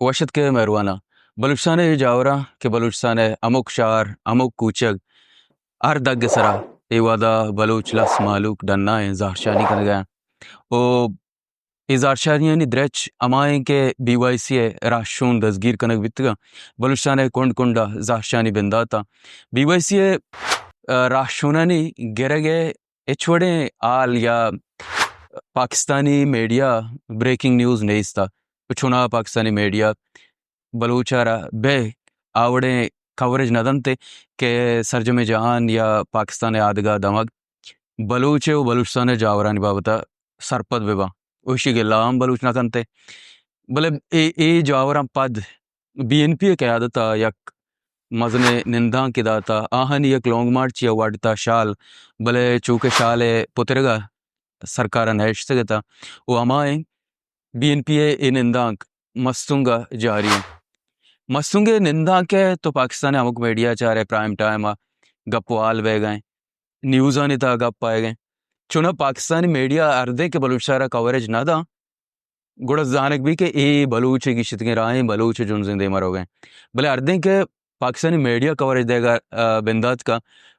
وش اتکے مہرواناں۔ بلوچستان ءِ اے جاوراں کہ بلوچستان ءِ ہمک شہر، ہمک کوچگ، ہر دگ ءِ سرا اے وہدا بلوچ لس مہلوک ڈنا ایں، زہرشانی کنگا ایں۔ او اے زہرشانیانی درچ ہما ایں کہ بی وائی سی ءِ راہشون دزگیر کنگ بیتگاں، بلوچستان ءِ کنڈ کنڈا زہرشانی بندات آں۔ بی وائی سی ءِ، آ، راہشونانی گرگ ءِ ہچ وڑیں حال یا پاکستانی میڈیا بریکنگ نیوز نیست۔ چونا پاکستانی میڈیا بلوچ ءَ را بہ آ وڑیں کوریج نہ دنت کہ سرجمیں جہان یا پاکستان ءِ آدگہ دمگ بلوچ ءِ و بلوچستان ءِ جاورانی بابت ءَ سرپد بہ باں۔ و ایشی گلہ ہم بلوچ نہ کنت۔ بلے اے، اے جاوراں پد بی این پی ءِ قیادت ءَ یک مزنیں نندانکے دات ءُ آہانی یک لانگ مارچے ءَ وڈ تا شال، بلے چوکہ شال ءِ پترگ ءَ سرکار ءَ نہ اشتگ ات ءُ ہما ایں بی این پی ءِ اے نندانک مستونگ ءَ جاری ایں۔ مستونگ ءِ نندانک ءَ تو پاکستان ءِ ہمک میڈیا چارئے پرائم ٹائم ءَ گپ و حال بئیگ ءَ ایں، نیوزانی تہا گپ آئیگ ءَ ایں۔ چوناہا پاکستانی میڈیا ہردیں کہ بلوچستان ءَ را کوریج نہ داں، گڑا زانگ بی کہ اے بلوچ ءِ گیشتگیں راہیں، بلوچ ءِ جنزیں دیما روگ ءَ ایں۔ بلے ہردیں کہ پاکستانی میڈیا کوریج دئیگ ءَ، آ، بندات کا،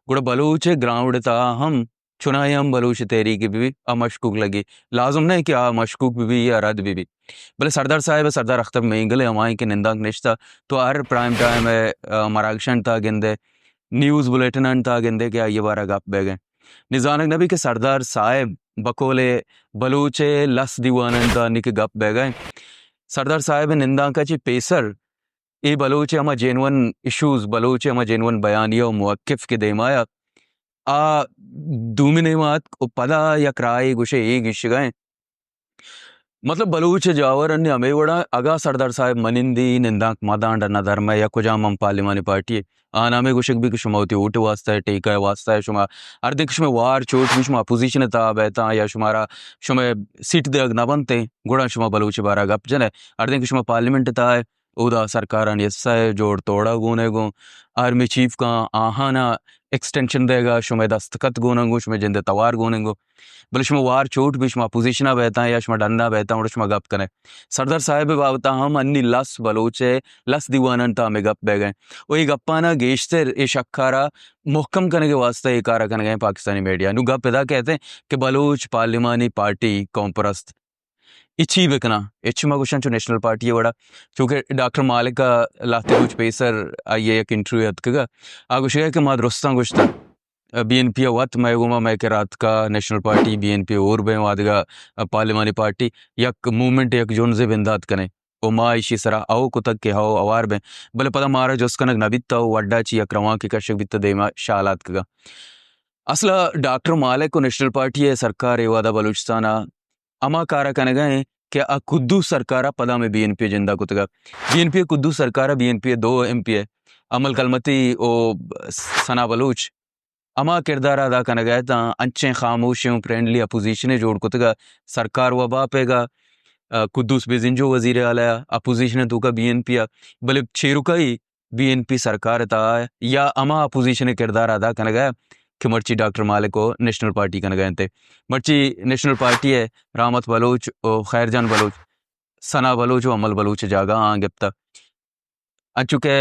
گڑا بلوچ ءِ گراؤنڈ ءِ تہا ہم چنائے ہم بلوچ تحریک بہ بی، آ مشکوک لگی۔ لازم نہ کہ آ مشکوک بہ بی یا رد بہ بی۔ بلے سردار صاحب، سردار اختر مینگل ءِ ہمائیں کہ نندانک نشتہ، تو ہر پرائم ٹائم ءِ، آ، مراگشاں تہا گندے، نیوز بلیٹناں تہا گندے کہ آئی ءِ بارہ گپ بیگ ءَ ایں۔ نی زانگ نہ بی کہ سردار صاحب بقول بلوچ ءِ لس دیواناں تہا نی کہ گپ بیگ ءَ ایں۔ سردار صاحب ءِ نندانک ءَ چہ پیسر اے بلوچ ءِ ہما جینون ایشوز، بلوچ ءِ ہما جینون بیانیہ و موقف کہ دیما آیا، آ دومی نیمات و پدا یک راہے گوشے اے گیشگا ایں۔ مطلب بلوچ ءِ جاور انی ہمے وڑا اگاں سردار صاحب منندی نندانک مدانڈ نہ درمے یا کجام ہم پارلیمانی پارٹی آن ہمے گوشگ بی کہ شما وتی ووٹ ءِ واسطہ، ٹیکہ ءِ واسطہ، شما ہردیں کہ شما وار چوٹ بی، شما اپوزیشن ءِ تہا بیتاں یا شمارا شما سیٹ دیگ نہ بنتیں، گڑا شما بلوچ ءِ بارہ گپ جنے۔ ہردیں کہ شما پارلیمنٹ ءِ تہا اودا سرکارانی حصہ ءِ جوڑ توڑا گون ءَ گوں، آرمی چیف کاں آہانا ایکسٹینشن دئیگا شمئے دستخط گون ءَ گوں، شمئے جند ءِ توار گون ءَ گوں۔ بلے شما وار چوٹ بی، شما اپوزیشن ءَ بیتاں یا شما ڈن ءَ بیتاں، گڑا شما گپ کنے۔ سردار صاحب ءِ بابت ءَ ہم انی لس بلوچ ءِ لس دیواناں تہا ہمے گپ بیگ ءَ ایں۔ و اے گپانا گیشتر اے شکارا محکم کنگ ءِ واسطہ اے کارا کنگ ءَ ایں پاکستانی میڈیا۔ نوں گپ ادا کئیت کہ بلوچ پارلیمانی پارٹی قوم پرست اے چی بکناں؟ ہچ ما گوشاں چو نیشنل پارٹی ءِ وڑا، چونکہ ڈاکٹر مالک ءَ لہتے روچ پیسر آئی ءِ یک انٹرویو اتکگ ءَ، آ گوشگ ءَ کہ ما درستاں گوشتگ، بی این پی ءَ وت مئے گوما مئے کرا اتکا، National Party, B N P ءَ ہور بیں، وادگا پارلیمانی پارٹی یک موومنٹ، یک جنزے بندات کنیں و ما ایشی سرا ہئو کتگ کہ ہئو ہوار بیں، بلے پدا مارا جست کنگ نہ بیتہ و وڈا چہ یک روانکے کشگ بیتہ، دیما شال آتکگا۔ اصلا ڈاکٹر مالک و نیشنل پارٹی ءِ سرکار اے وہدا بلوچستان ءَ ہما کار ءَ کنگ ءَ ایں کہ آ قدوس سرکار ءَ پدا ہمے بی این پی ءِ جند ءَ کتگ ءَ۔ بی این پی ءِ قدوس سرکار ءَ بی این پی ءِ دو ایم پی ءِ امل کلمتی و ثنا بلوچ ہما کردار ءَ ادا کنگ ءَ اتاں، انچیں خاموشیں و فرینڈلی اپوزیشنے جوڑ کتگ ءَ۔ سرکار و باپیگ ءَ، آ، قدوس بزنجو وزیر اعلی ءَ، اپوزیشن ءِ توکا بی این پی ءَ، بلے چیرکائی بی این پی سرکار ءِ تہا ءَ یا ہما اپوزیشن ءِ کردار ءَ ادا کنگ ءَ کہ مرچی ڈاکٹر مالک و نیشنل پارٹی کنگ ءَ انت۔ مرچی نیشنل پارٹی ءَ رحمت بلوچ و خیر جان بلوچ، ثنا بلوچ و امل بلوچ ءِ جاگہ آں گپتہ۔ انچو کہ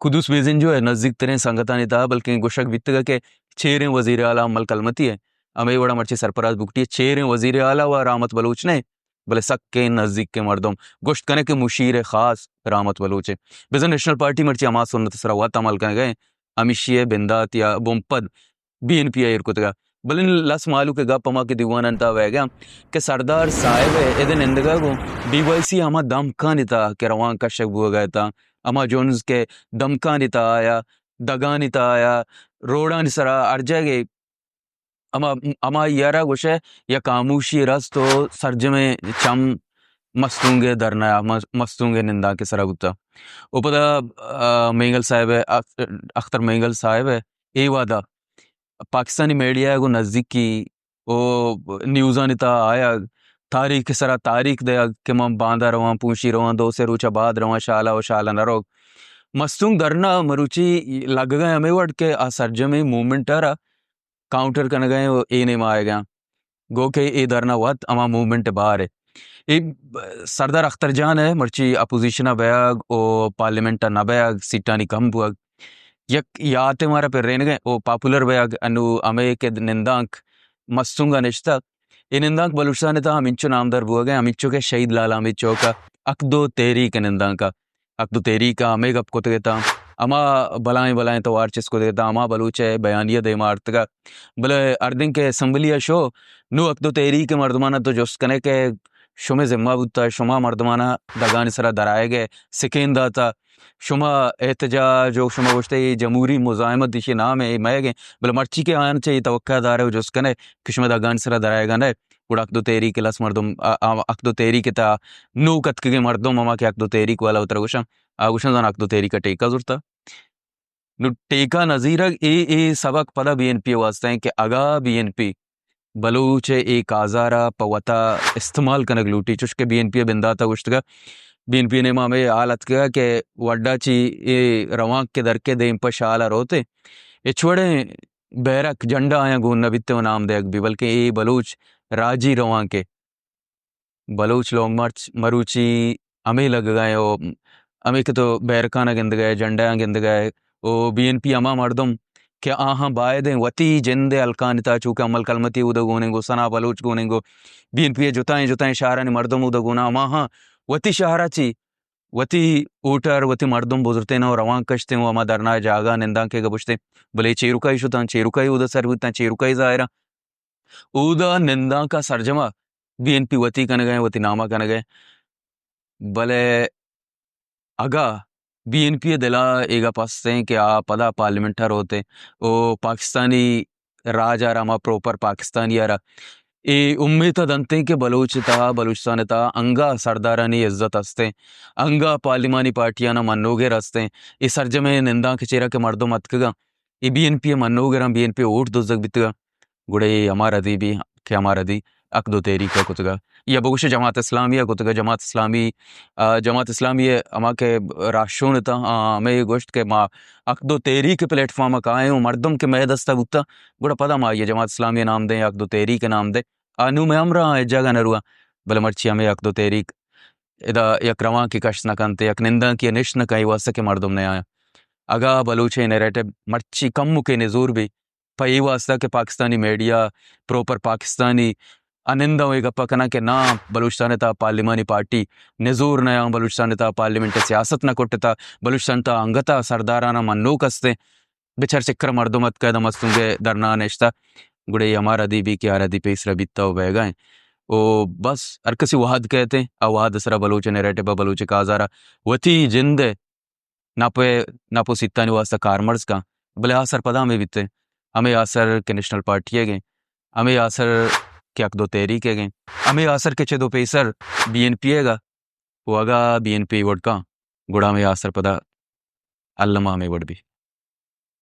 قدوس بزنجو ءِ نزیک تریں سنگتانی تہا، بلکیں گوشگ بیتگ کہ چیریں وزیر اعلی امل کلمتی ءَ، ہمے وڑا مرچی سرفراز بگٹی ءَ، چیریں وزیر اعلی و رحمت بلوچ نہ، بلے سکیں نزیکیں مردم، گوشت کنے کہ مشیر خاص رحمت بلوچ ءَ۔ بزاں نیشنل پارٹی مرچی ہما سنت ءِ سرا وت عمل کنگ ءَ، ہمیشی ءِ بندات یا بنپد بی این پی ءَ ایر کتگ ءَ۔ بلے لس مہلوک ءِ گپ ہما کہ دیوانانی تہا بئیگ ءَ کہ سردار صاحب ءِ ادا نندگ ءَ گوں بی وائی سی ہما دمکانی تہا کہ روان کشگ بوگ ءَ اتاں، ہما جنز کہ دمکانی تہا یا دگانی تہا یا روڈانی سرا ہر جاگہ ہما، ہما یارا گوشئے یک خاموشی رست و سرجمیں چم مستونگ ءِ دھرنا ءَ، مس-، مستونگ ءِ نندانک ءِ سرا بوتہ۔ و پدا، آ، مینگل صاحب ءِ، اخ-، اختر مینگل صاحب ءِ اے وہدا پاکستانی میڈیا ءَ گوں نزیکی و نیوزانی تہا آیگ، تاریخ ءِ سرا تاریخ دئیگ کہ من باندا رواں، پونشی رواں، دو سے روچ ءَ بعد رواں، شالا و شالا نہ روگ۔ مستونگ دھرنا مروچی لگگ ءَ ہمے وڑ کہ آ سرجمیں موومنٹ ءَ را کاؤنٹر کنگ ءَ ایں و اے نیم ءَ آیگ ءَ آں۔ گو کہ اے دھرنا وت ہما موومنٹ ءِ بہر ءِ۔ اے سردار اختر جان ءِ مرچی اپوزیشن ءَ بیگ او پارلیمنٹ ءَ نہ بیگ، سیٹانی کم بوگ، یک یاتے مارا پرینگ ءَ او پاپولر بیگ، انو ہمے کہ نندانک مستونگ ءَ نشتگ، اے نندانک بلوچستان ءِ تہا ہمینچو نامدار بوگ ءَ، ہمینچو کہ شہید لال آمید چوک ءَ حق دو تحریک ءِ نندانک ءَ، حق دو تحریک ءَ ہمے گپ کتگ اتاں، ہما بلائیں بلائیں توار چست کتگ اتاں، ہما بلوچ ءِ بیانیہ دیما آرتگ ءَ، بلے ہردیں کہ اسمبلی ءَ شو، نوں حق دو تحریک ءِ مردماناں تو جست کنے کہ شمے ذمہ بوتا، شما مردماناں دگانی سرا درآیگ ءِ سکین داتا، شما احتجاج و شما گوشتے اے جمہوری مزاحمت ایشی نام ءَ اے مئیگ ءَ، بلے مرچی کہ آیان چہ اے توقع دارے و جست کنے کہ شما دگانی سرا درآیگا نہ، گڑا حق دو تحریک ءِ لس مردم، آ، آ، حق دو تحریک ءِ تہا نوک اتکگیں مردم ہما کہ حق دو تحریک والا وترا گوشاں، آ گوشاں زان حق دو تحریک ءَ ٹیکہ زرتا۔ نوں ٹیکہ نہ زیرگ اے، اے سبق پدا بی این پی ءِ واسطہ ایں کہ اگاں بی این پی بلوچ ءِ اے کازار ءَ پہ وتا استعمال کنگ لوٹی، چوش کہ بی این پی ءِ بندات ءَ گوشتگ ءَ، بی این پی ءِ نیما ہمے حال اتکگ ءَ کہ وڈا چی اے روانک کہ در کے دیم پہ شال ءَ روت ایں، ہچ وڑیں بیرک جھنڈا آیاں گون نہ بیت و نام دیگ بی، بلکیں اے بلوچ راجی روانک ءِ بلوچ لونگ مارچ مروچی ہمے لگگا ایں و ہمے کہ تو بیرکانا گندگا ئے، جھنڈایاں گندگا ئے و بی این پی ہما مردم کہ آہاں بایدیں وتی جند ءِ ہلکانی تہا چو کہ امل کلمتی اودا گوننگو، ثنا بلوچ گوننگو، بی این پی ءِ جتائیں جتائیں شہرانی مردم اودا گونا، ہماہاں وتی شہرا چی وتی ووٹر، وتی مردم بزرتین و روان کشتیں و ہما دھرنا ءِ جاگہ نندانکے گا بشتیں، بلے چیرکائی شتاں، چیرکائی اودا سر بوتاں، چیرکائی ظاہراں اودا نندانکا سرجما بی این پی وتی کنگا ایں، وتی ناما کنگا ایں۔ بلے اگاں بی این پی ءِ دلا اے گپ استیں کہ آ پدا پارلیمنٹ ءَ روتیں و پاکستانی راج ءَ را، ہما پروپر پاکستانی ءَ را اے امیت ءَ دنتیں کہ بلوچ ءِ تہا، بلوچستان ءِ تہا انگا سردارانی عزت استیں، انگا پارلیمانی پارٹیانا منوگر استیں، اے سرجمیں نندانک ءِ چیرا کہ مردم اتکگاں، اے بی این پی ءِ منوگراں، بی این پی ءِ ووٹ دزگ بیتگاں۔ گڑا اے ہما ردی بی کہ ہما ردی حق دو تحریک ءَ کتگ ءَ یا بگوش جماعت اسلامی ءَ کتگ ءَ۔ جماعت اسلامی، آ، جماعت اسلامی ءِ ہما کہ راہشون اتاں، آ، ہمے گوشت کہ ما حق دو تحریک ءِ پلیٹ فارم ءَ کائیں و مردم کہ مئے دست ءَ بوتاں، گڑا پدا ما آئی ءَ جماعت اسلامی ءِ نام دیں، حق دو تحریک ءِ نام دیں۔ آ نوں مئے ہمراہ آں، ہچ جاگہ نہ رواں، بلے مرچی ہمے حق دو تحریک ادا یک روانکے کشت نہ کنت، یک نندانکے نشت نہ کن، اے واسطہ کہ مردم نیایاں۔ اگاں بلوچ ءِ نیریٹو مرچی کمکے نزور بی، پہ اے واسطہ کہ پاکستانی میڈیا، پروپر پاکستانی، آ ننداں اے گپا کناں کہ ناں، بلوچستان ءِ تہا پارلیمانی پارٹی نزور نیاں، بلوچستان ءِ تہا پارلیمنٹ ءِ سیاست نہ کٹتا، بلوچستان ءِ تہا انگتا سرداراناں منوک استیں، بچار چکر مردم اتکا داں مستونگ ءِ دھرنا نشتا، گڑا اے ہما ردی بی کہ آ ردی پیسرا بیتا و بیگا ایں۔ او بس ہر کسی وہد کہتے، آ وہد ءِ سرا بلوچ ءِ نیریٹو ءَ، بلوچ ءِ کازارا وتی جند ءِ نپ ءِ، نپ و سیتانی واسطہ کارمرز کن، بلے آسر پدا ہمے بیتیں، ہمے آسر کہ نیشنل پارٹی ءَ گیں، ہمے آسر کہ حق دو تحریک ءَ گیں، ہمے آسر کہ چد و پیسر بی این پی ءَ گا، و اگاں بی این پی وڑ کن، گڑا ہمے آسر پدا الما ہمے وڑ بی۔